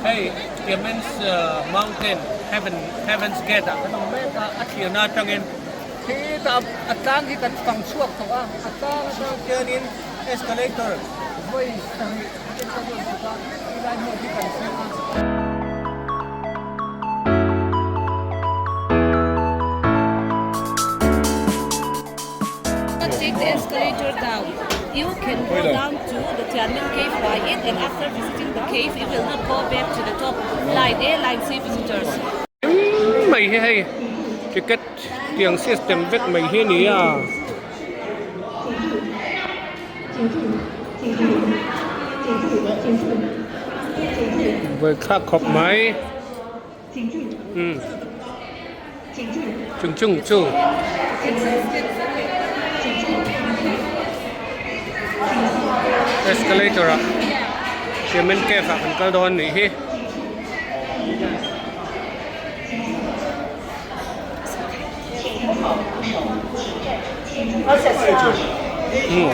Hei Tianmen's Mountain Heaven Heaven's Gate ah kan awm mek a, a thlirna atangin khitah a tlang hi kan fang chhuak tawh a, a tlang atang khianin escalator vawi sarih in kan rawn chhuk a, helai hmun hi kan thleng a. Take the escalator down. You can go down to the Tianmen Cave by it and after visiting the cave you will not go back to the top line A line C visitors. Mai hi hei ticket tiang system vek mai hi a ni a. Vawikhlak khawp mai. Umm chung chung chu escalator ah cement cave ah kan kal dawn anih hi. Umm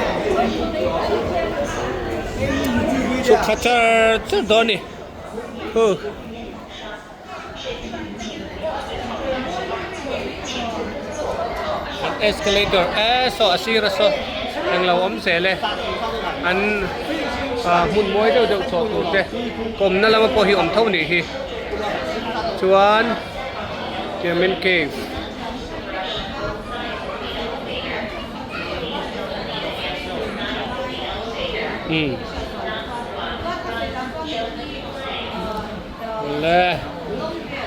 chhuk thla char char dawn a ni huh. An escalator e saw a sir a saw englo awm zel e an ah hmun mawi deuh deuh chawh tur te kawmna lama pawh hi awm tho nih hi chuan Tianmen cave. Umm. Le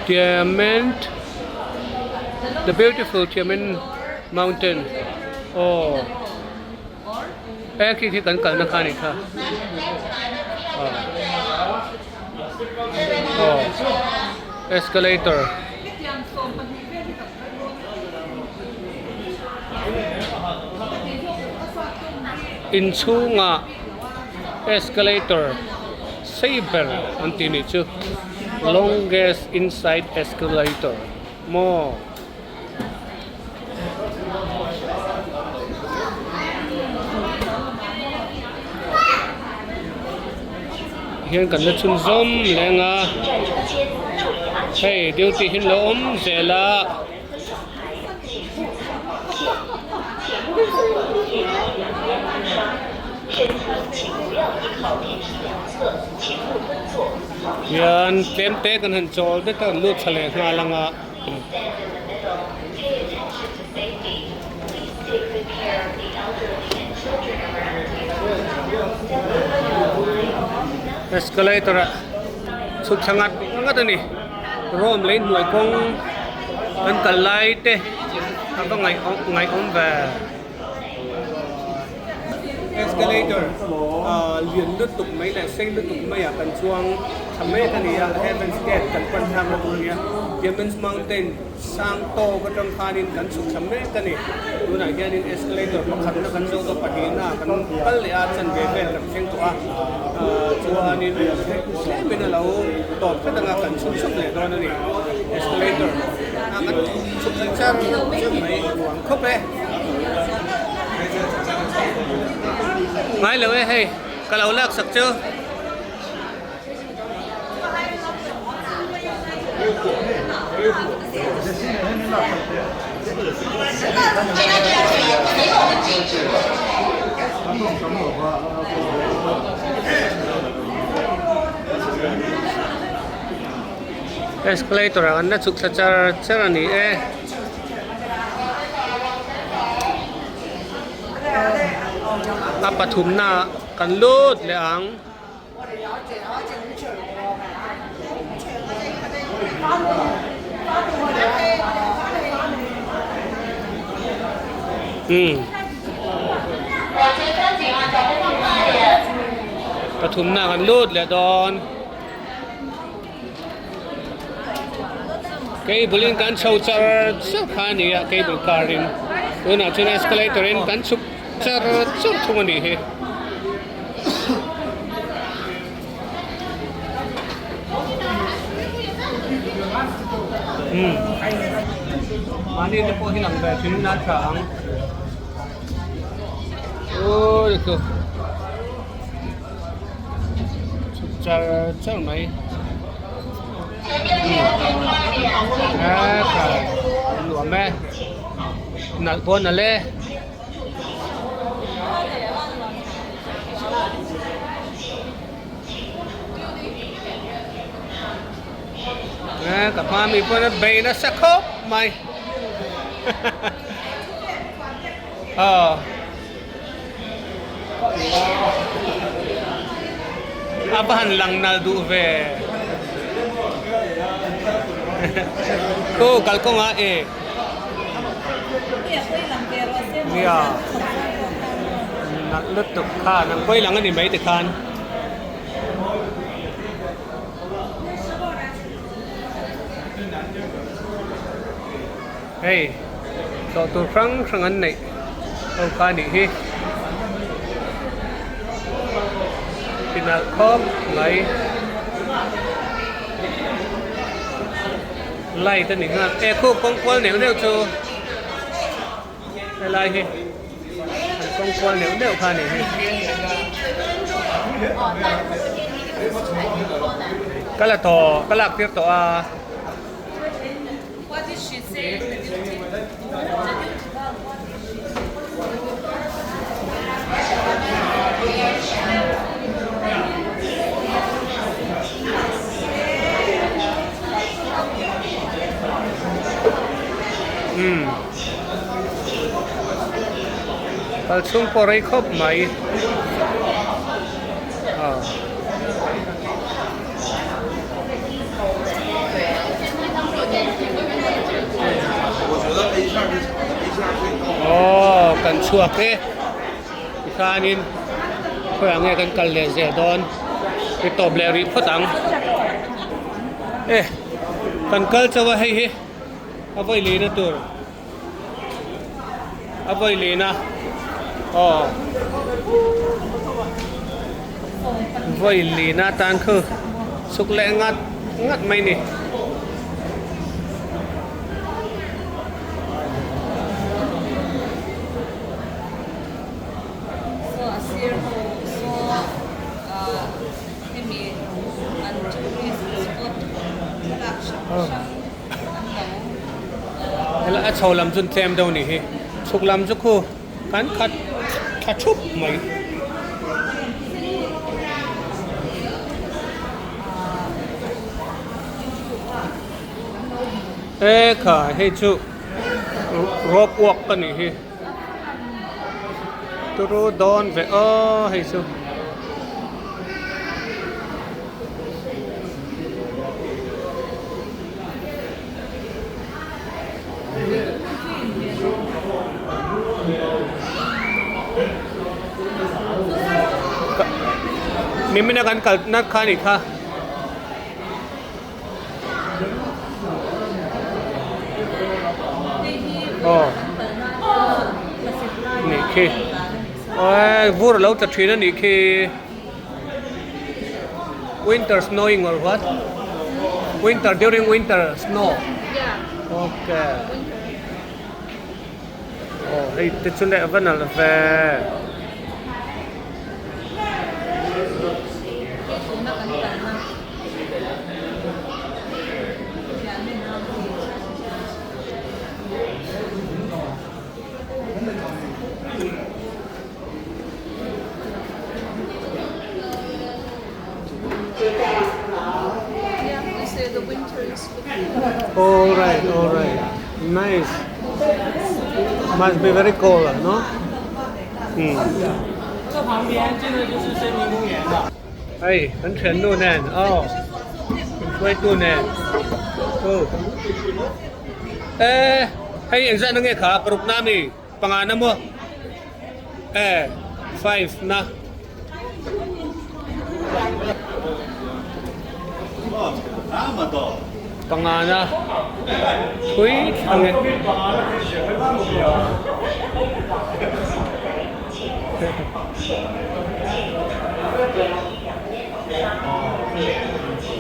Tianmen the beautiful Tianmen mountain aw he khi khi kan kalna kha a nih kha aw escalator. Inchhungah escalator sei ber an tih nih chu longest inside escalator maw. Hian kan la chhun zawm leng a hei duty hi an lo awm zel a. Hian tlem te kan han chawl vek a kan lut thla leh nghal ang a. Escalator ah chhuk thla ngat ngat a ni. Rome lei hnuai kawng kan kal lai te a va ngaihawm ve. Escalator lian lutuk mai leh sei lutuk maiah kan chuang thla mek a ni a, Heaven's Gate kan pan thlak na tur a ni a, Tianmen's Mountain sang tawk atang khanin kan chhuk thla mek a ni. Tunah hianin escalator pakhatna kan zo tawh pahnihna kan kal leh a, chanve vel kan thleng tawh a, chuanin tlemin a lo tawp hret anga kan chhuk chhuk leh dawn a ni. Escalator a kan chhuk thla char char mai nuam khawp e. Ngai lo e hei ka lo lak sak chu. Escalator ah an la chhuk thla char char a ni e. A pathumna ah kan lut leh ang. Umm pathumna ah kan lut leh dawn. Cable in kan chho char char kha a ni a cable car in tunah chuan escalator in kan chhuk char char thung a nih hi. Umm mahni te pawh hi lang ve thin a tha ang aww chu chhuk char char mai. Ekhai nuam e nalh pawh a nalh e. Ka hma mi pawn a bei nasa khawp mai aw a va han lang nal duh ve khu kalkawngah e nia nalh lutuk khan an pawi lang a ni mai tikhan. Hei tlawh tur hrang hrang an neih ho kha a nih hi ti nalh khawp mai light a ni nghal e khu kawng kual neuh neuh chu helai hi an kawng kual neuh neuh kha a nih hi ka la tawh ka lak tir tawh a. Umm kal chhung pawh rei khawp mai aw. Aw kan chhuak e tikhanin khawiah nge kan kal leh zel dawn i tawp leh rih phawt ang e kan kal chauh a hei hi a vawi lehna tur. A vawi lehna aw vawi lehna atan khu chhuk leh ngat ngat mai ni. Saw a sir ho saw ah hemi an tourist spot thlalak hrang hrang. Helai a chho lam chu tlem deuh a nih hi chhuk lam chu khu kan khat tha thup mai. E kha hei chu rope walk a nih hi turu dawn ve aw hei chu. Mimina kan kal na kha nih kha. Aw nih khi aw vur a lo tla thin a nih khi. Winter snowing or what? Winter during winter snow. Yeah. Okay. Oh, hei te chu leh va nalh ve. All right, all right. Nice. Must be very cold, no? Hmm. Hei, kan thiannu nen, oh. Hruaitu nen. Oh. Eh, hei engzah na nge kha paruk na mi? Panga na maw? Eh, five na. Panga na. Thui thlang e.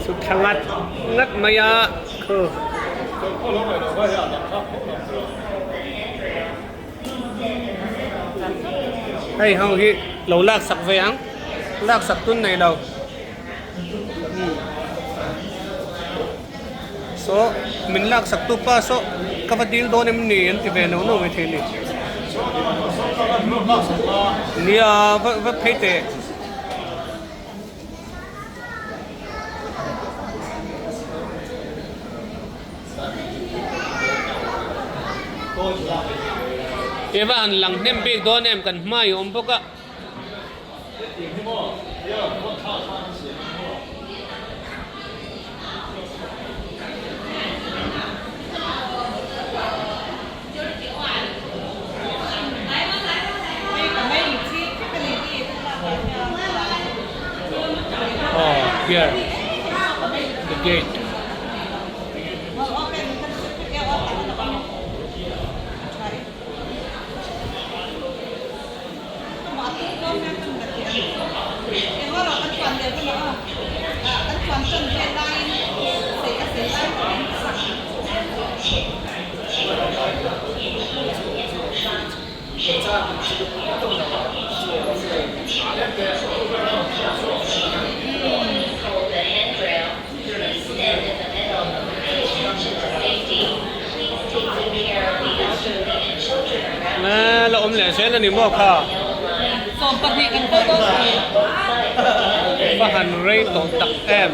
Chu thla ngat ngat mai a khu. Hei ho hi lo lak sak ve ang lak sak tun nei lo. Saw min laksak tu pa saw ka va dil dawn em ni an ti ve no no mai thei a ni. Nia va va phei teh. Eva han lang hnem bik dawn em kan hmai a awm bawk a. Aw here the gate. La awm leh zel a ni maw kha? Va han rei tawh tak em?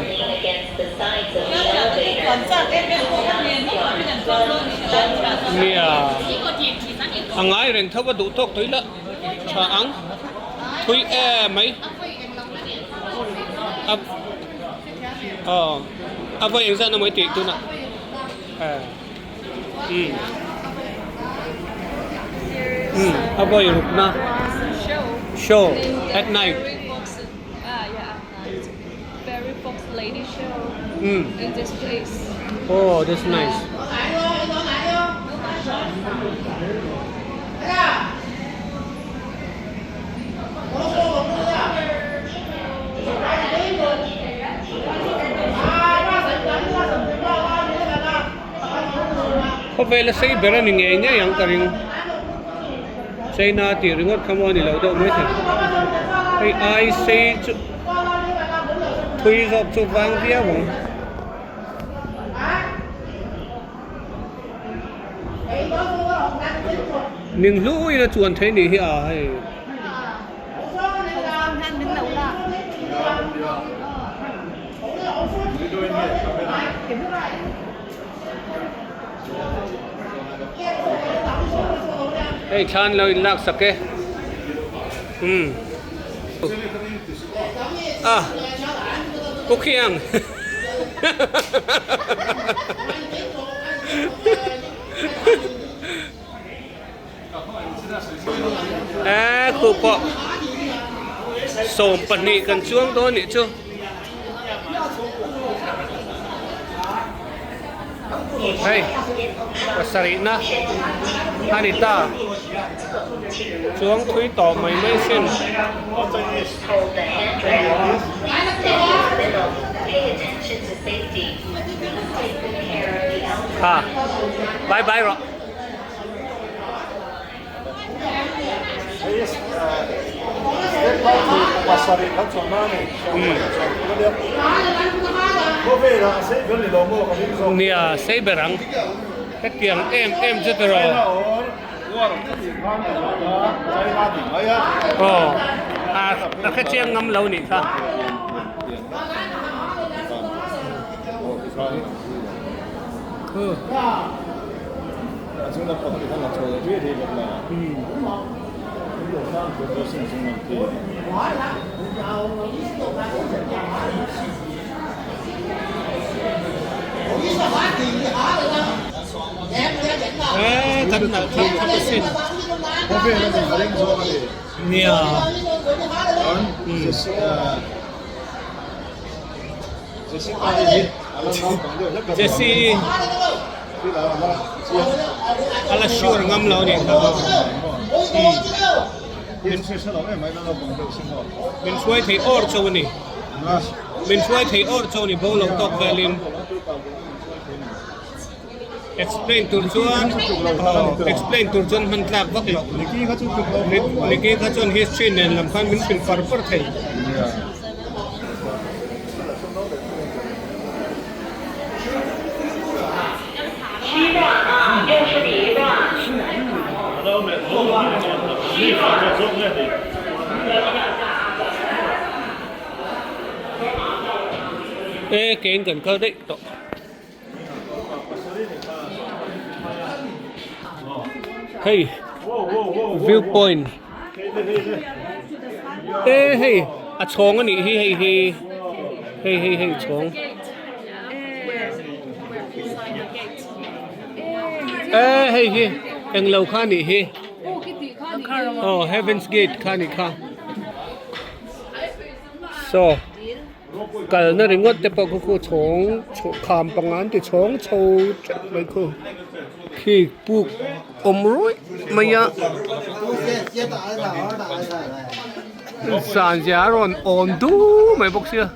Nia, a ngai reng tho a duh tawk tawh ila tha ang thui em mai. Aw a vawi engzat emaw i tih tunah umm umm a vawi rukna show at night umm oh that's nice. Khawvel a sei ber a ni ngei ngei ang ka ring. China tih ringawt kha maw a ni lo deuh mai thei. Hei ai sei chu thui zawk chu vang viau ang. Ning hluin a chuan thei nih hi a hei. Hei thlan lo in lak sak e. Umm. A. Pu Khiang. Eee khu pawh 12 kan chuang dawn nih chu. Hei pasarihna a ni ta chuang thui tawh mai mai sin. Ha bye bye rawh. Nia sei ber ang hetiang em em chu tiraw aw a hrechiang ngam lo nih kha. Nia. Jesse a la sure ngam lo a nih kha min hruai thei awr chauh a ni min hruai thei awr chauh a ni bo lo tawk velin explain tur chuan explain tur chuan hman tlak vak loh Nicky kha chuan history nen lam khan min hrilh far far thei. Kein kan kal daih tawh. Hei view point e hei a chhawng a nih hi hei hi hei hei hei chhawng e hei hi englo kha a nih hi aw heaven's gate kha a nih kha saw. Kalna ringawt te pawh khu khu chhawng chho kham panga an ti chhawng chho teuh mai khu khi puk awm ruih mai a zan zia a rawn awn du mai bawk sia.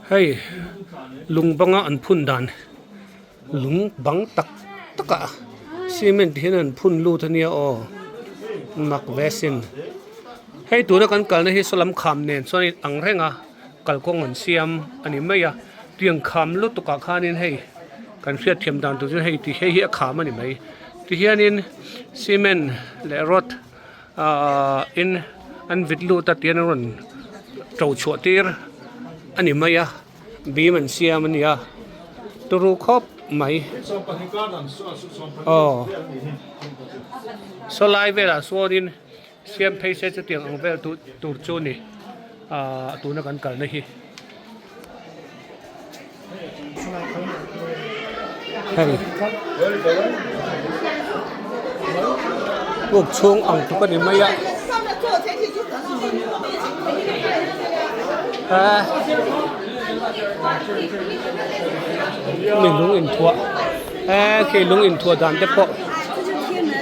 Hei lung banga an phun dan lung bang tak tak ah cement hian an phun lut ania aw mak ve sin hei tuna kan kalna hi saw lam kham nen chuan in ang reng a kalkawng an siam a ni mai a tiang kham lutuk ah khanin hei kan hriatthiam dan tur chu hei ti hei hi a kham a ni mai tihianin cement leh rod Ahh in an vit lut a tian a rawn to chhuah tir a ni mai a bim an siam a nia turu khawp mai aw saw lai velah sawn in siam phei se chutiang ang vel tur chu a ni ahh tuna kan kalna hi. Hei puk chhung ang tluk a ni mai a ah mi lung inthuah eh khi lung inthuah dan te pawh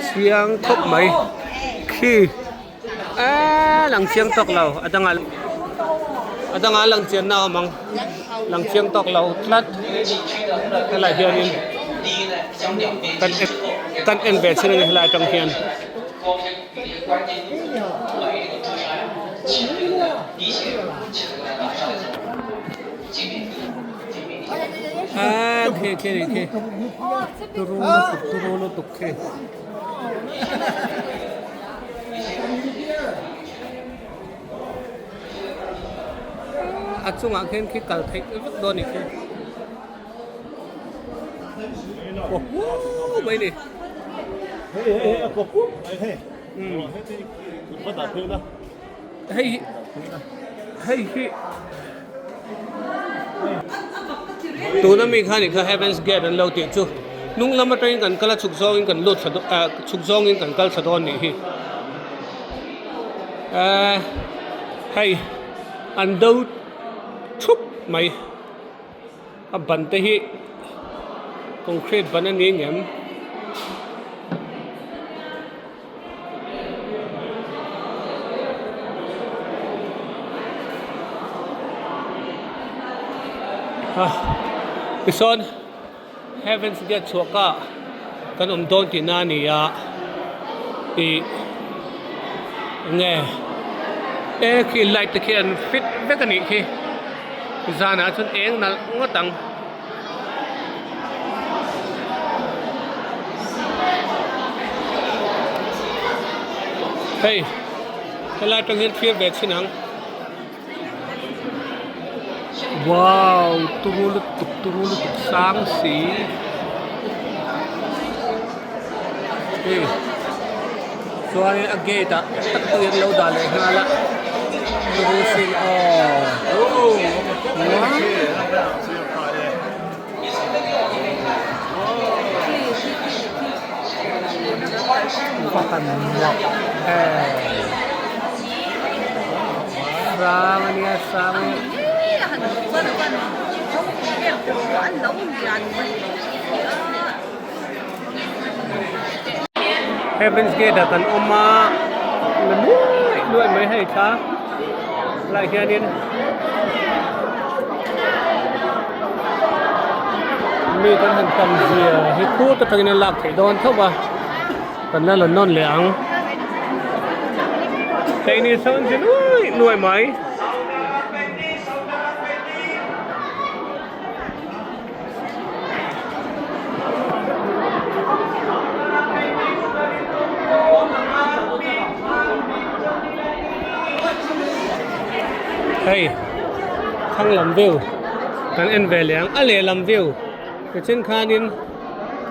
chiang khawp mai khi. Eee lang chiang tawk lo a dangah a dangah lang chian na a awm ang lang chiang tawk lo tlat helai hianin kan en kan en ve chin a ni helai atang hian. Eee khi khi khi turu lutuk turu lutuk khi. A chungah khian khi kal theih vek dawn a ni khi kaw hu mai a ni hei hei hi tuna mi kha nih kha heaven's gate an lo tih chu hnung lam atangin kan kal a chhuk zawngin kan lut thla dawn ah chhuk zawngin kan kal thla dawn nih hi ehh hei an do thup mai a ban te hi concrete ban a ni ngem. Tichuan Heaven's Gate chhuah ka kan awm dawn tihna a ni a ih enge e khi light te khi an fit vek a nih khi zanah chuan eng nalh ngawt ang. Hei helai atang hian thlir ve chhin ang wow turu lutuk turu lutuk sang si hei chuanin a gate ah tak tak hian lo dah leh nghal a turu sin aw wow. Va han muak em sang a nia sang Heaven's Gate ah kan awm a la nuaih nuaih mai hei thla lai hianin mi kan han tam zia hi khut atangin a lak theih dawn tho a kan la la nawn leh ang keini sawn chi nuaih nuaih mai. Hei thlang lam view kan en ve leh ang a lehlam view tichin khanin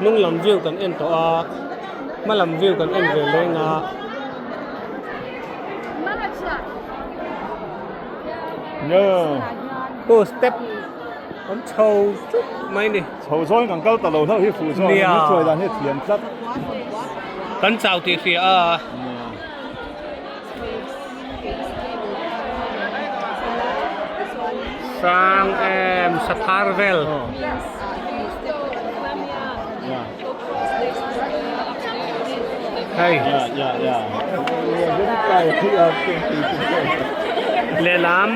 hnung lam view kan en tawh a hma lam view kan en ve leng a. Aw step awm chho chuk mai ni. Chho zawng kan kal ta lo hlauh hi fuh zawng a ni chuai dan hi a thiam tlat. Kan chau tih hria a. Sang em sathar vel. Hei. Lehlam.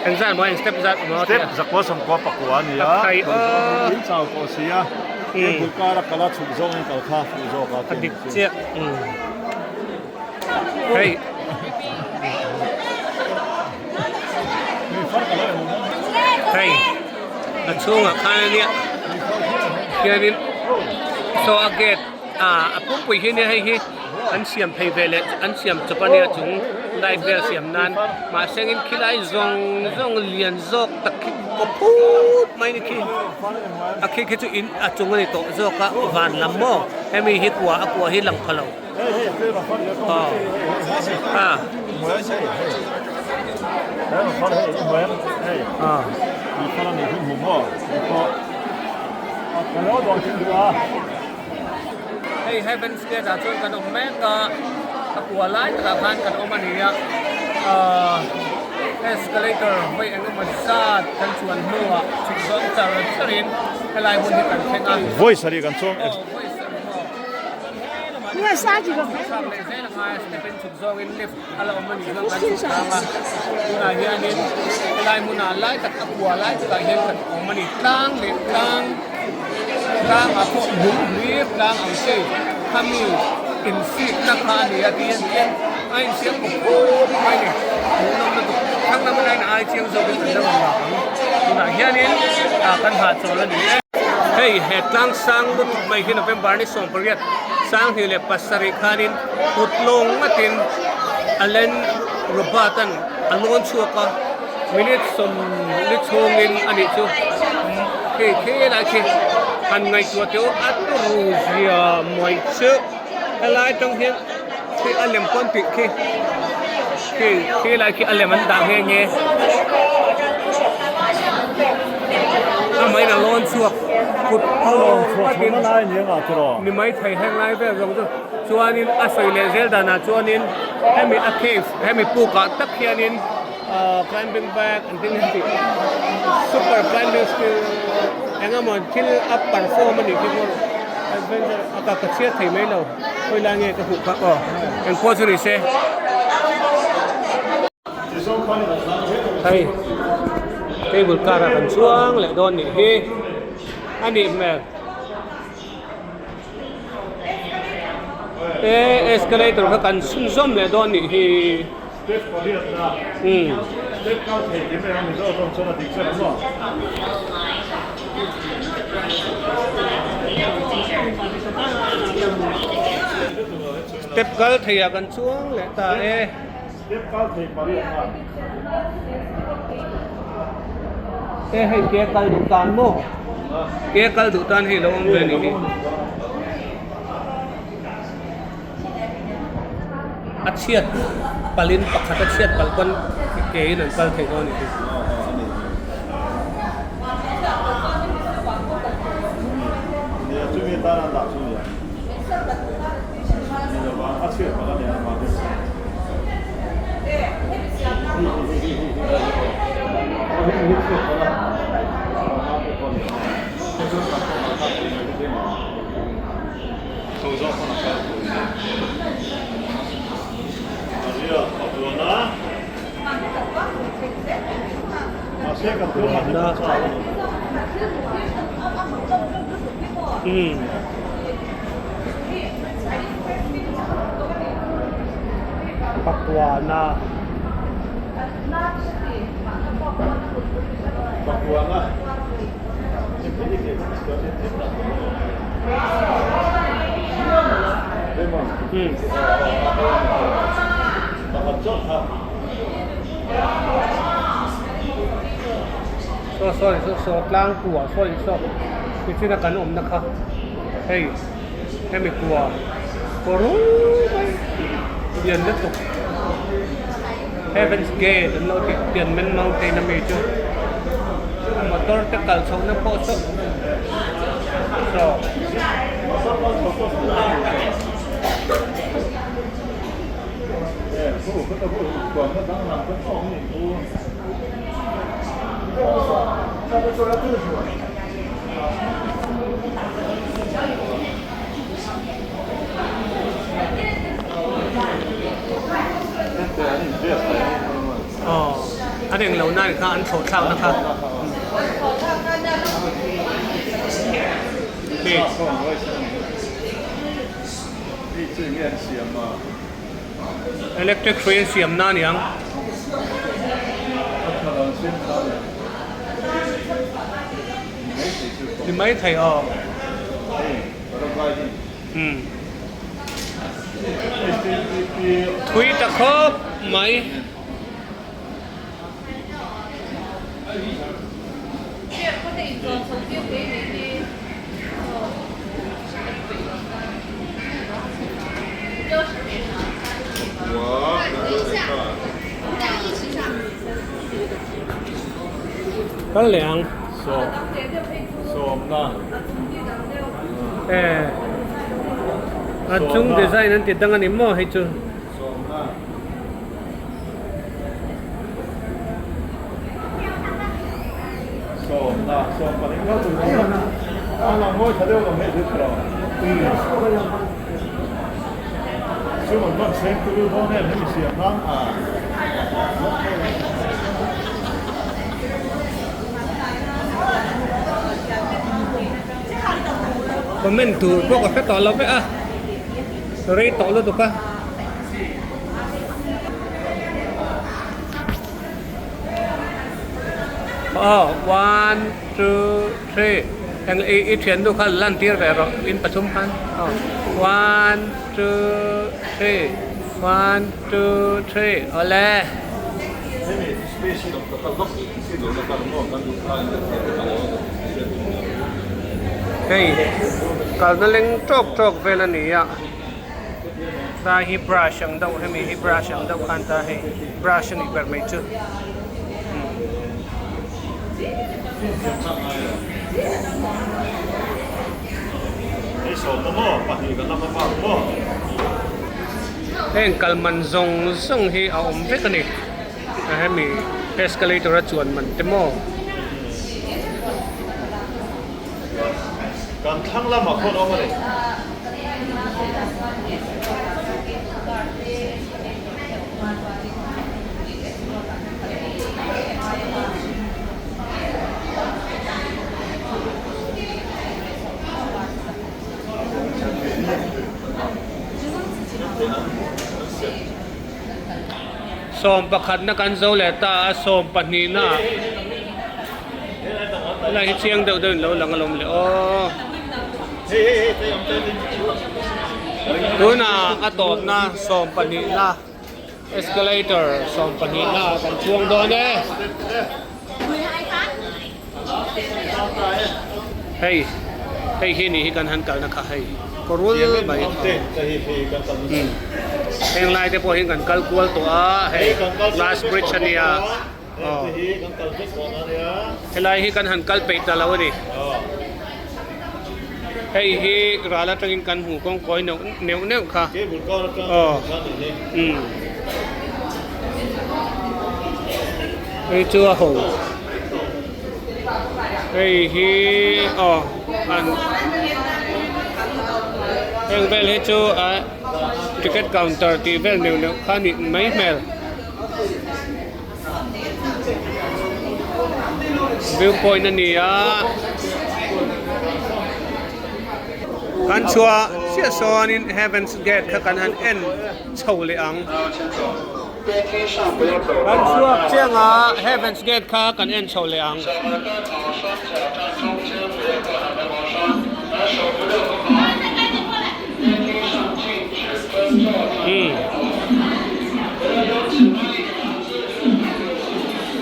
Engzat maw step zat maw Step zakua sawmkua pakua a ni a. In chau tawh si a. Cable car a kal a chhuk zawngin kal kha fuh zawk a. A dik chiah. Hei. Hei a chhungah khan a nia hianin saw a gate ah a pumpui hi nia hei hi an siam phei ve leh an siam chawp a nia chung light vel siam nan mahse engin khilai zawng zawng lian zawk tak khi kaw phut mai ni khi a khi khi chu in a chung a ni tawh zawk a van lam maw hemi hi kua a kua hi lang pha lo. Hei Heaven's Gate ah chuan kan awm mek a, a kua lai takah khan kan awm a ni a, ahh escalator vawi eng emaw zat kan chuan hnuah chhuk zawng char charin helai hmun hi kan thleng a. Vawi sarih kan chuang. Tunah hianin helai hmunah lai tak a kua lai takah hian kan awm a ni tlang leh tlang tlangah pawh lung hlir tlang ang che khami insikna kha a ni a tiin hian a insiam khawp khawp mai a ni hmuhnawm lutuk thlang lam atangin a ai chiang zawkin kan la rawn lak ang tunah hianin kan hahchawl a ni e. Hei he tlang sang lutuk mai hi November ni 18 27 khanin kut lawng ngatin Allen Robert-a'n a lawn chhuak a, minute 40 chhungin a nih chu khi khi lai khi han ngaihtuah teh u a turu zia mai chu helai atang hian khi a lem pawn tih khi khi khi lai khi a lem an dah nghe nghe amahin a lawn chhuak kut lawng ngatin ni maithei heng lai vel zawng chu chuanin a sawi leh zel danah chuanin hemi a cave hemi pukah tak hianin ahh climbing bag an tih hi super climbing skill eng emaw thil a perform a nih khi maw adventure a ka chhiat thei mai lo khawi lai nge ka hmuh kha aw engpawh chu ni se. Hei cable car ah kan chuang leh dawn nih hi a nih hmel. E escalator kha kan chhunzawm leh dawn nih hi. Umm. Step kal thei ah kan chuang leh ta e. E hei ke kal duh tan maw? Ke kal duh tan hei lo awm ve ni hi. A chhiat palin pakhat a chhiat palh pawn ke in an kal thei dawn a ni hi. Pakuana. Umm. Saw saw saw saw tlang kua saw in saw tichina kan awmna kha hei hemi kua kawr mai lian lutuk Heaven's Gate an lo tih Tianmen Mountain ami chu motor te kal chhohna pawh saw saw. Aw a reng lo nan kha an thlawh thlakna kha. Electric hrui an siam na aniang. Ni mai thei aw. Umm. Thui ta khawp mai. Kal leh ang. A chung design an ti dang a ni maw hei chu. Comment tur pawh ka hre tawh lo vek a rei tawh lutuk a. Aw one two three eng i i thiannu kha lan tir ve rawh in pathum khan aw one two three one two three awle. Hei kalna leng tawk tawk vel a ni a. Tlai hi brush ang deuh hemi hi brush ang deuh khan ta hei brush a nih ber mai chu Heng kal man zawng zawng hi a awm vek a ni hemi escalator a chuan man te maw. Kan thlang lamah khawn awm a ni. Sawm pakhatna kan zo leh ta a, sawm pahnihna ah helai hi chiang deuh deuhin lo lang alawm le aw. Tunah a tawpna 12na escalator 12na ah kan chuang dawn e. Hei hei hi nih hi kan han kalna kha hei kawrul mai heng lai te pawh hi kan kal kual tawh a hei glass bridge a nia. Aw. Helai hi kan han kal peih ta lo a ni. Hei hi ral atangin kan hmu kawngkawi neuh neuh neuh kha. Aw. Umm. Hei chu a ho. Hei hi aw an heng vel hi chu a ticket counter tih vel neuh neuh kha a nih mai hmel. View point a ni a kan chhuah chiah sawnin heaven's gate kha kan han en chho leh ang kan chhuak chiang a heaven's gate kha kan en chho leh ang.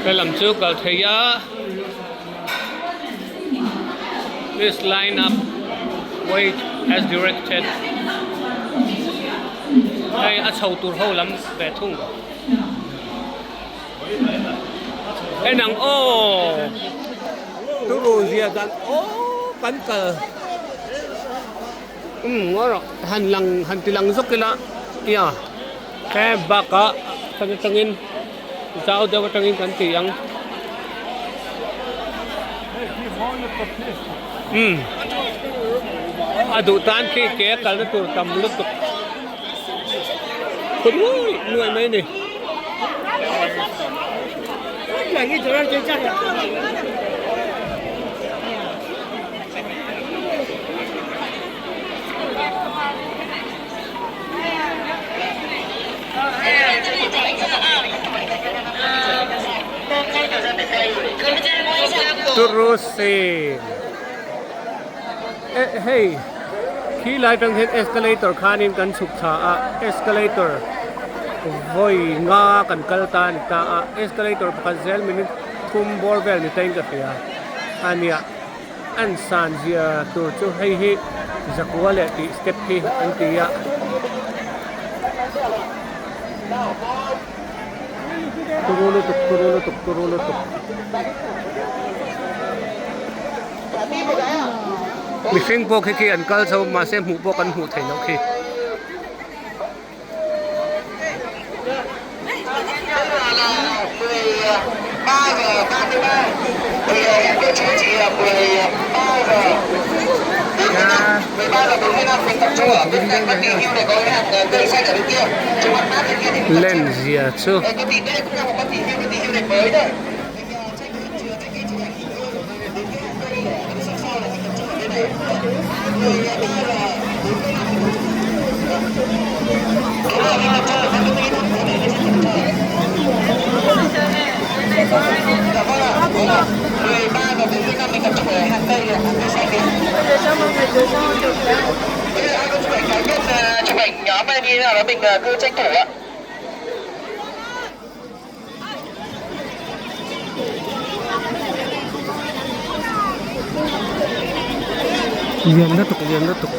Helam chu kal thei a please line up wait as directed hei a chho tur ho lam ve thung en ang aw turu zia dan aw kan kal umm ngaw rawh han lang han ti lang zawk ila ia he bakah kan atangin zau deuh atangin kan ti ang umm a duh tan khi ke a kalna tur tam lutuk khaw nuai nuai mai a ni. Turusin eh hei khi lai tang hian escalator khanin kan chhuk thla a escalator vawi nga kan kal ta a ni ta a escalator pakhat zel minute thum bawr vel ni tain ka hria a nia. An san zia tur chu hei hi zakua leh tih step hi an ti a. Turu lutuk turu lutuk turu lutuk. Mihring pawh khi khi an kal chho mahse hmuh pawh kan hmuh theih loh khi. Len zia chu. Lian lutuk lian lutuk.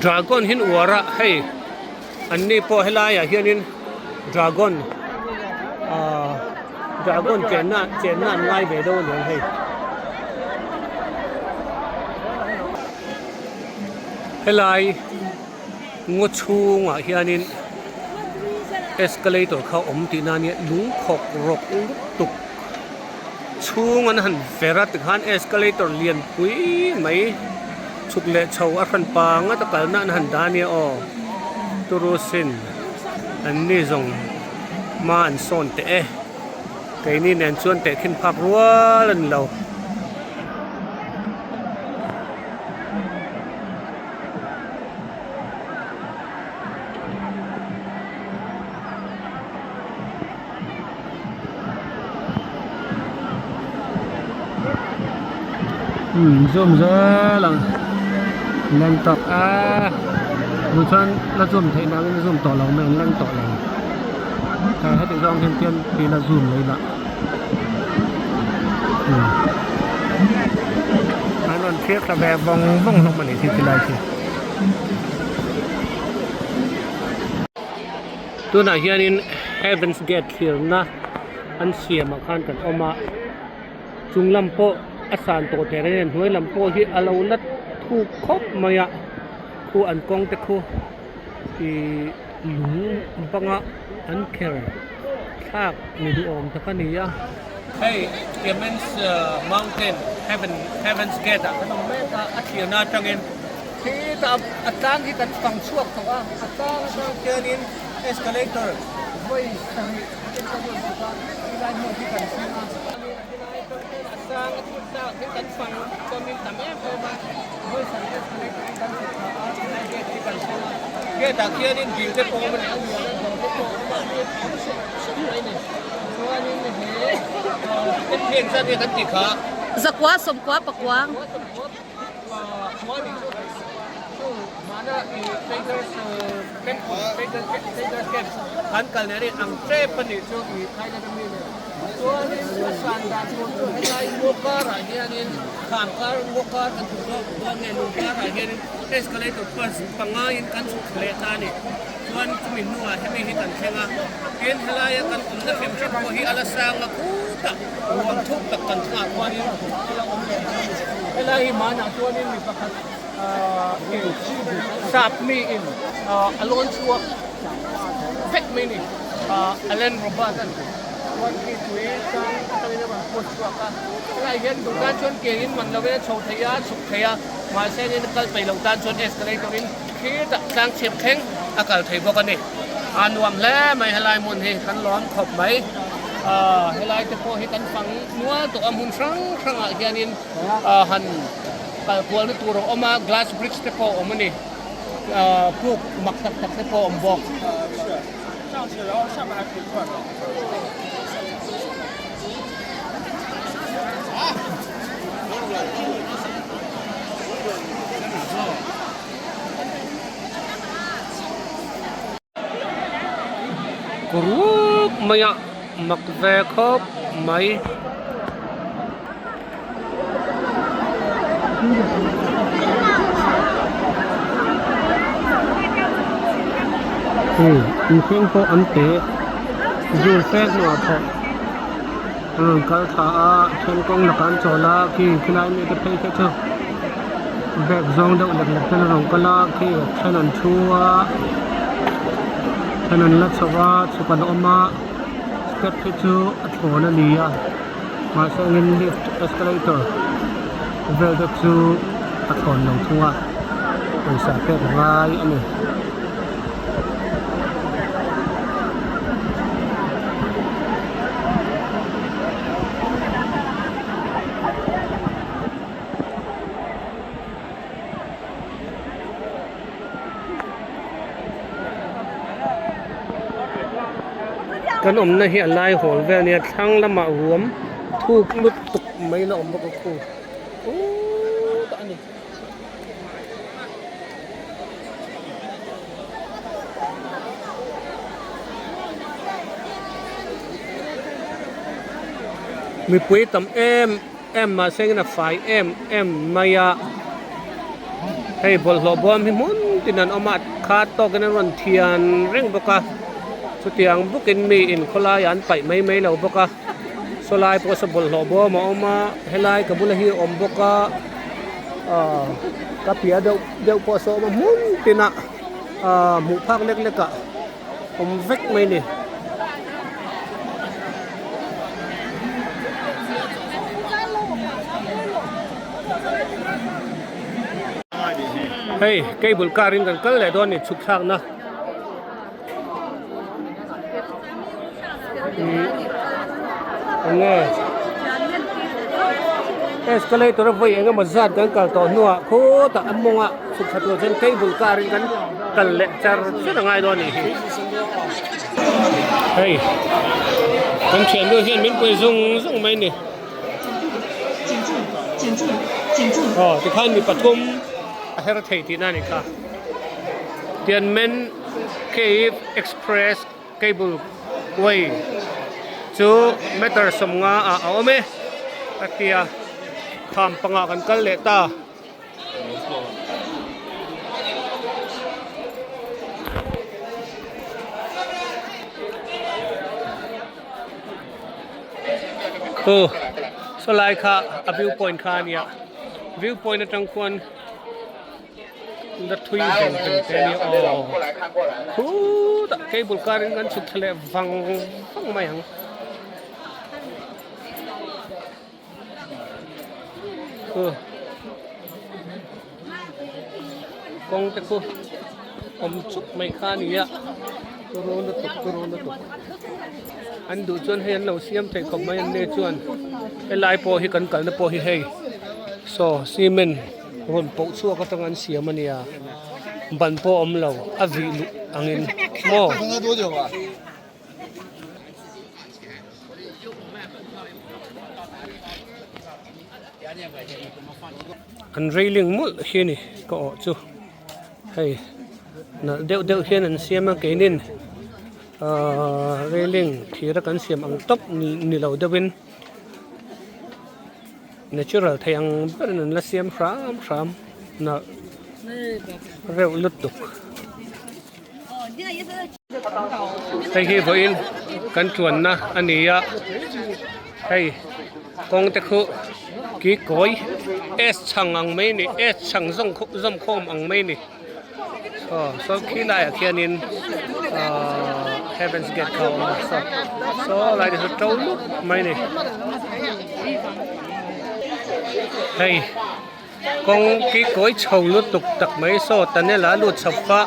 Dragon hi an uar a hei an ni pawh helaiah hianin dragon ahh dragon chenna chenna an ngai ve deuh aniang hei helai. Ngaw chhungah hianin escalator kha a awm tihna ania lungkhawk rawk lutuk chhung an han ver a tikhan escalator lian pui mai chhuk leh chho a hran pa ngata kalna an han dah ania aw turu sin an ni zawng hma an sawn teh e keini nen chuan tehkhin phak rual a ni lo. Umm zoom zel ang leng tawk a duh chuan la zoom theih nang in zoom tawh lo mai ang leng tawh lo heti zawng hian chuan tila zoom mai lah. An rawn thlir thla ve vawng vawng hlawm a ni khi tilai khi. Tunah hianin Heaven's Gate thlirna an siamah khan kan awm a, chung lam pawh a san tawh teh reng em hnuai lam pawh hi a lo la thuk khawp mai a, khu an kawng te khu ihh lung banga an kher. Thlak ni duhawm tak a ni a. Hei Tianmen's Mountain Heaven Heaven's Gate ah kan awm mek a, a thlirna atangin khitah a tlang hi kan fang chhuak tawh a, a tlang atang khianin Escalator vawi sarih te kan rawn chhuk a, helai hmun hi kan thleng a. Helai atang hian a sang a chhut tlak hi kan fang chawmin tam em em a, vawi sarih escalator in kan chhuk thla a, helai gate hi kan thleng a. Gate ah khianin dil te pawh a awm a ni, a lian a dawr te pawh a awm a, awm hrim hrim mai a ni. Chuanin he step hi engzat nge kan tih kha? Zakua sawmkua pakua. Kan kal nen in ang tep a nih chu i Thailand ami nen chuanin a san dan tur chu helai ngaw karah hianin kham kar ngaw kar kan chhuk zawk dawn nge lung karah hianin escalator bus pangaiin kan chhuk thla leh ta a ni chuan chumi hnuah hemi hi kan thleng a tin helaia kan awmna hrim hrim pawh hi a la sang a khutah ruang thuk tak kan thlengah khuanin a la awm leh ta a ni helai hi hmanah chuanin mi pakhat Sap mi in a lawn chhuak vek mai a ni. Allen Robert a ni. Chuan khi tui sang atangin a rawn put chhuak a. Helai hian duh tan chuan ke in man lovin a chho thei a, a chhuk thei a. Mahse in a kal peih loh tan chuan escalator in thlir tak tlang chhip thleng a kal thei bawk a ni. A nuam hle mai helai hmun hi kan lawm khawp mai. Helai te pawh hi kan fang nual tawh a hmun hrang hrangah hianin han Kal kualna tur a awm a, glass bridge te pawh a awm a ni. Puk mak tak tak te pawh a awm bawk. Ruk mai a mak ve khawp mai. Hei mihring pawh an te zir fe hnuah pawh an rawn kal thla a then kawng lakah an chawl a khi khilai mi te phei kha chu bag zawng deuh lek lek ten a rawn kal a khi a then an thu a then an la chho a chhuk an awm a step hi chu a thlawn a ni a mahse engin lift escalator vel te chu a thlawn lo thung a pawisa pek a ngai a ni. Kan awmna hi a lai hawl vel ania thlang lamah ruam thuk lutuk mai la awm bawk a khu tah a ni. Mipui tam em em mahse engin a fai em em mai a hei bawlhhlawh bawm hi hmun tin an awm a khat tawkin an rawn thian reng bawk a chutiang bawkin mi in khawlai ah an paih mai mai lo bawk a sawlai pawh saw bawlhhlawh bawm a awm a helai ka bula hi a awm bawk a ah ka piah deuh deuh pawh saw a awm a hmun tinah ah hmuh phak lek lek ah awm vek mai a ni. Hei cable car in kan kal leh dawn a ni chhuk thlak na eng nge escalator a vawi eng emaw zat kan kal tawh hnuah khutah a mawngah chhuk thla tur chuan cable car in kan kal leh char char a ngai dawn a nih hi hei kan thiannu hian min pui zung zung mai a ni aw tikhan mi pathum a her thei tihna a nih kha Tianmen Cave Express Cable Way chu meter sawmnga ah a awm e a ti a kham pangah kan kal leh ta. Khu saw lai kha a view point kha a nia view point atang khuan la thui veng veng te a nia aw khutah cable car in kan chhuk thla leh vang vang mai ang. Kawng te khu awm chuk mai kha a ni a. Turu lutuk turu lutuk an duh chuan hei an lo siam thei khawp mai an ni chuan helai pawh hi kan kalna pawh hi hei saw cement rawn poh chhuak atanga an siam a nia ban pawh a awm lo a vih luh angin maw. An railing mawlh hi a ni ka awh chu hei nalh deuh deuh hian an siam a keinin ahh railing thir a kan siam ang tawp ni lo deuhin natural thei ang berin an la siam hram hram nalh reuh lutuk. Hei hi vawiin kan chuanna a ni a hei kawng te khu ki kawi s chhang ang mai a ni s chhang zawng zawm khawm ang mai a ni aw saw khi laiah khianin ahh heaven's gate kha a awm a saw saw lai te chu to lup mai a ni hei. Kawng ki kawi chho lutuk tak mai saw tunnel a lut chho pah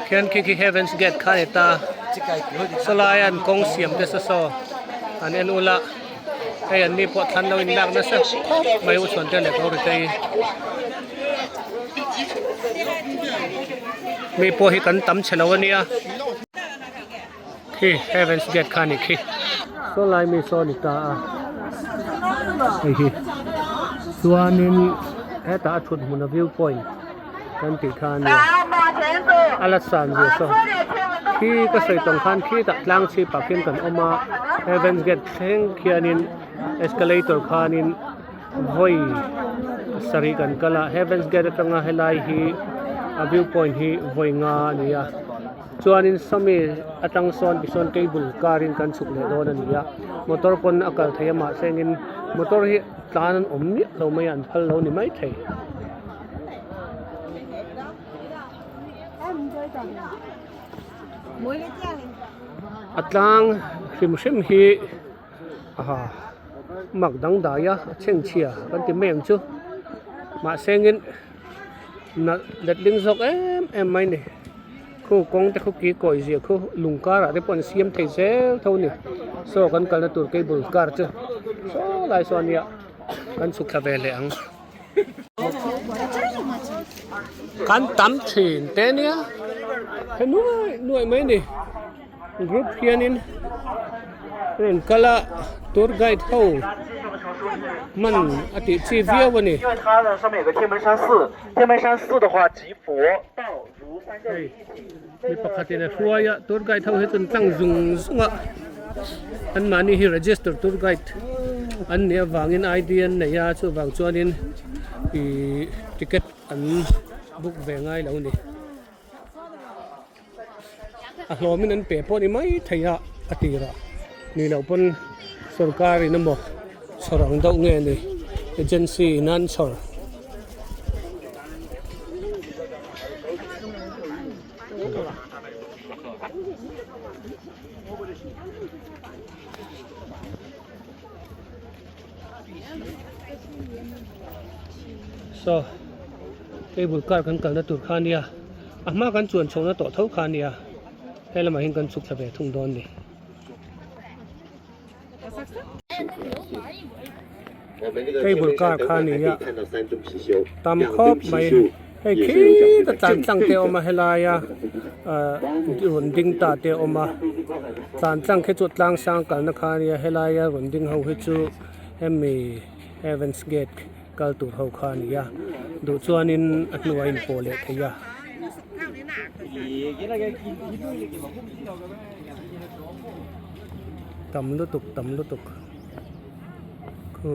khian khi khi heaven's gate kha a ni ta sawlai an kawng siam te saw saw an en ula hei an ni pawh thlan lo in lak nasa khawp mai u chhuan te leh ko ri te hi mi pawh hi kan tam chhe lo a nia khi heaven's gate kha a ni khi sawlai mi saw a ni ta a hei hi chuanin hetah a thut hmun a view point kan tih kha a nia a la san ve saw khi ka sawi tawng khan khitah tlang chhip ah khian kan awm a heaven's gate thleng khianin escalator khanin vawi sarih kan kal a heaven's gate atanga helai hi a view point hi vawi nga a ni a. Chuanin sawmi atang sawn tisawn cable car in kan chhuk leh dawn a ni a motor pawn a kal thei a mahse engin motor hi tlan an awm miah lo mai a an phal lo ni maithei. A tlang hrim hrim hi aha mak dangdai a a chhengchhia kan ti mai ang chu mahse engin nalh letling zawk em em mai a ni. Khu kawng te khu ki kawi zia khu lung karah te pawh an siam thei zel tho a ni saw kan kalna tur cable car chu saw lai saw ania kan chhuk thla ve leh ang kan tam thin te ania he nuai nuai mai a ni group hianin an rawn kal a tour guide ho man a tih chi viau a ni. Hei mi pakhatin a hruai a tour guide ho hi chuan tlang zung zung a anmahni hi register tour guide an nih avangin ID an nei a chuvang chuanin ihh ticket an book ve ngai lo a ni a hlawmin an pe pawh ni mai thei a a tirah ni loh pawn sorkar in emaw chhawr ang deuh nge ni agency in an chhawr. Saw cable car kan kalna tur kha ania a hma kan chuan chhohna tawh tho kha ania he lamah hian kan chhuk thla ve thung dawn a ni. Cable car kha a ni a tam khawp mai hei khita tlan tlang te a awm a helaia ah rawn ding ta te a awm a tlan tlang khi chu tlang sang kalna kha a nia helaia rawn ding ho hi chu hemi heaven's gate kal tur ho kha a ni a duh chuanin a hnuah a inpawh leh thei a. Tam lutuk tam lutuk khu.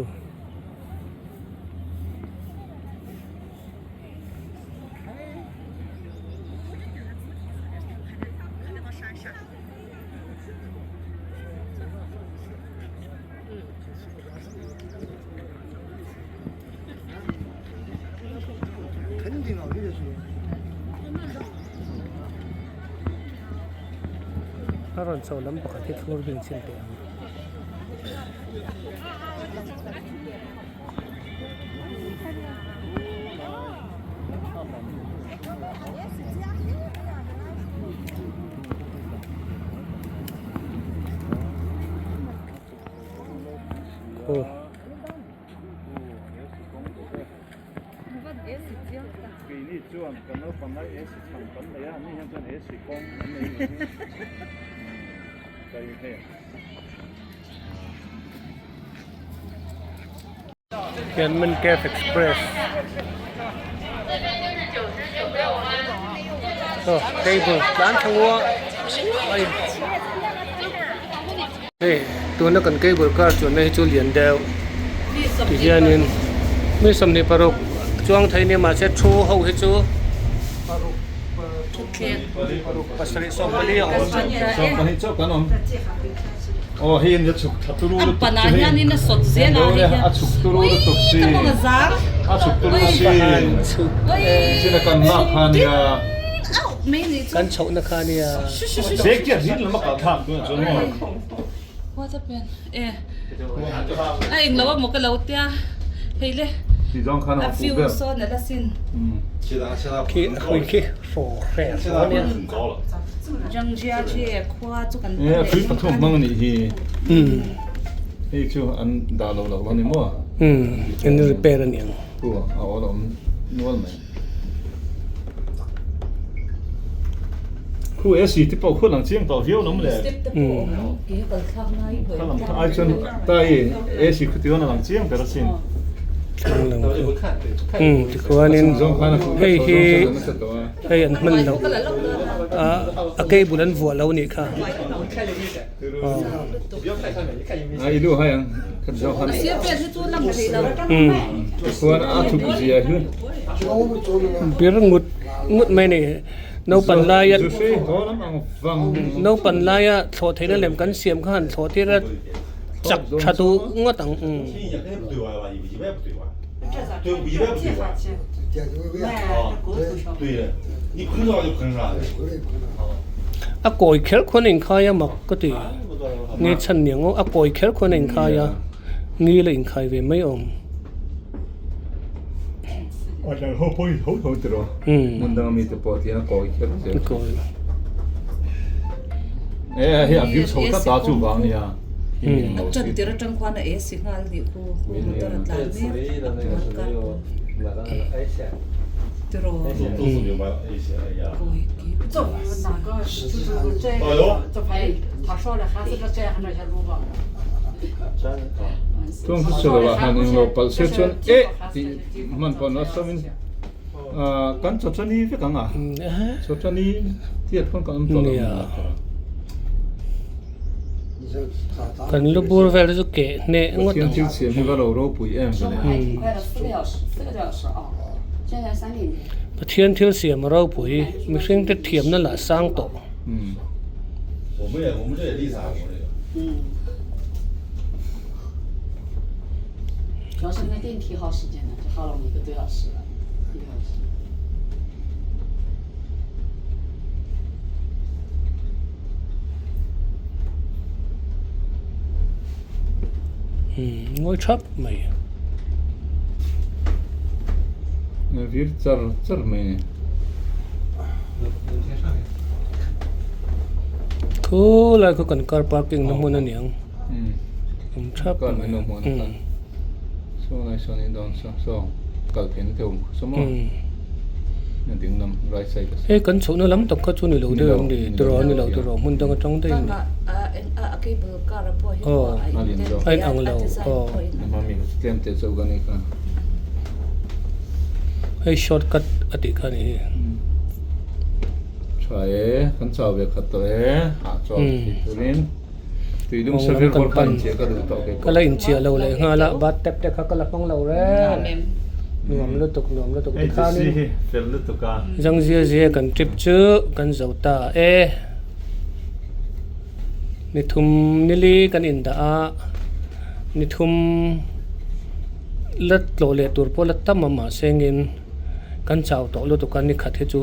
A rawn chho lam pakhat hi thlur bing chhin teh ang. Aw. Tianmen Cave Express aw cable tlan thla a in hei tuna kan cable car chuanna hi chu lian deuh ti hianin mi 26 chuang thei nia mahse thu ho hi chu paruk paruk pasarih 14 a awm. Aw hei an chhuk thla turu lutuk chu hei a chhuk turu lutuk si a chhuk turu si chin a kan lak kha nia kan chhohna kha nia zek chiah zin lam a kal thlak tuna chuan maw a englo a maw ka lo tia hei le ti zawng khan a view sawn a la sin khi hui khi fawh hreh fawh ania Zhangjiajie khua chu kan E a tui pathum hmang anih hi hei chu an dah lo lo ni maw an repair a niang chu a awl a awm nual mai khu AC te pawh khu lang chiang tawh viau lawm le ai chuan tai AC khu tichuan a lang chiang ber asin tichuanin hei hi Hei an hman loh a cable an vuah lo nih kha. Bir ngut ngut mai ni naupan laia naupan laia thlawh theihna lem kan siam kha han thlawh tir a chak tha duh ngawt ang. A kawi kher khuan a inkhai a mak ka ti nge chhan ni ang aw a kawi kher khuan a inkhai a ngil a inkhai ve mai awm. Chuang chu sawi lo ah han englo palh se chuan eh tih hman pawh an sawmin kan chawchani vek ang a chawchani tiat pawn kan awm tawh lo ang. Kan lu bur vel chu keh hneh ngawt ang. Pathian thil siam hi va lo ropui em vele. Pathian thil siam a ropui, mihring te thiamna lah sang tawh. Ngawi thap mai. Vir char char mai. Khu lai khu kan car parking na hmun a niang. Awm thap mai. Saw lai sawn in dawn saw saw kal theihna te awm saw maw ding lam right side a hei kan chhohna lam tak kha chu ni lo deuh em ni tiraw ni lo tiraw hmun dang atang daih in aw a in ang lo aw hei short cut a tih kha a nih hi tha e kan chau ve khat tawh e hahchawlh thei turin. Tuidum Kawng lam kan pan ka la inchiah lo leh nghal a bat tap te kha ka la hmang lo reng nuam lutuk nuam lutuk tikhanin zangzia zia kan trip chu kan zo ta e ni thum nili kan indah a ni thum la tlawh leh tur pawh la tam a mahse engin kan chau tawh lutuk a ni khat hi chu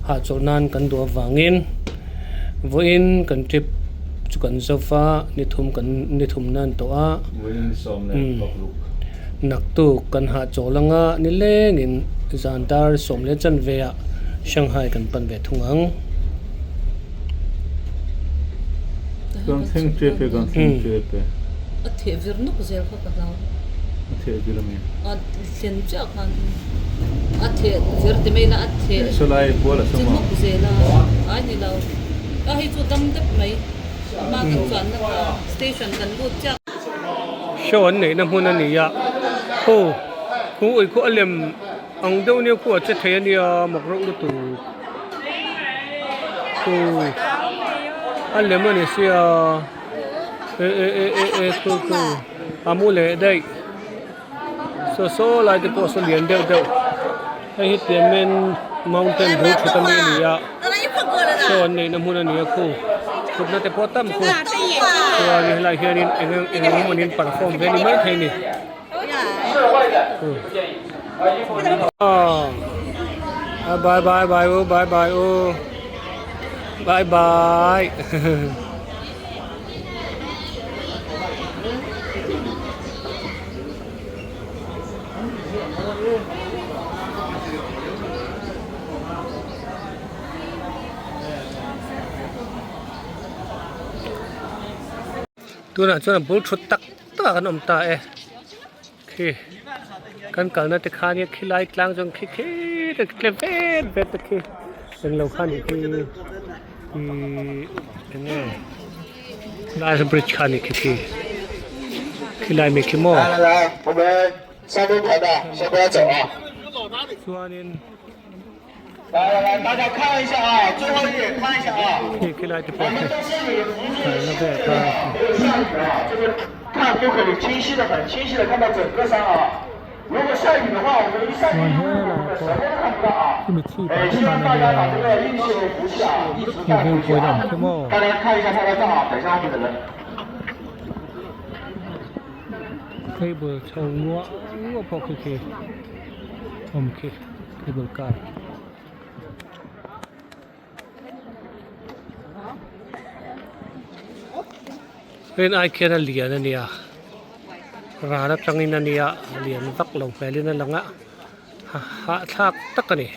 hahchawlh nan kan duh avangin. Vawiin kan trip chu kan zo va, ni thum kan ni thum nan tawh a, naktuk kan hahchawl anga ni lengin zan dar sawm leh chanve ah Shanghai kan pan ve thung ang. Kan thleng tep e, kan thleng tep e. A theh vir nawk zel kha ka hlau. A theh vir a mi? A thlen chiah khan a theh vir ti mai ila a theh Saw lai kual a chi nawk zel a, ai ni lo. A hei chu dam dep mai a hma kan chuanna kha station kan lut chiah. Show an neihna hmun a ni a, khu khu ui khu a lem ang deuh nia khu a che thei a nia mak reuh lutuk khu a lem a ni sia. E e e e e khu khu a mu leh daih saw saw lai te pawh saw lian deuh deuh hei hi Tianmen mountain bul thut ami a ni a saw an neihna hmun a ni a khu thutna te pawh tam khu chuan helaiah hianin eng eng emaw in perform ve ni maithei a ni ah bye bye bye u bye bye u. Bye bye. Tunah chuan a bul thut tak tak ah kan awm ta e. Khi kan kalna te khan hi khilai tlang chuan khi khi te tle vet vet te khi englo kha nih khi ihh enge lai bridge kha nih khi khi khilai mi khi maw chuanin khi khilai te pawh khi kalna vel kha. Chuan helaiah pawh khumi chhipah te khan a nia khi view point a awm khi maw. Cable chho nguah nguah pawh khi khi awm khi cable car. Rin ai khian a lian a nia ral atangin a nia a lian vak lo hmelin a lang a hahthlak tak a ni.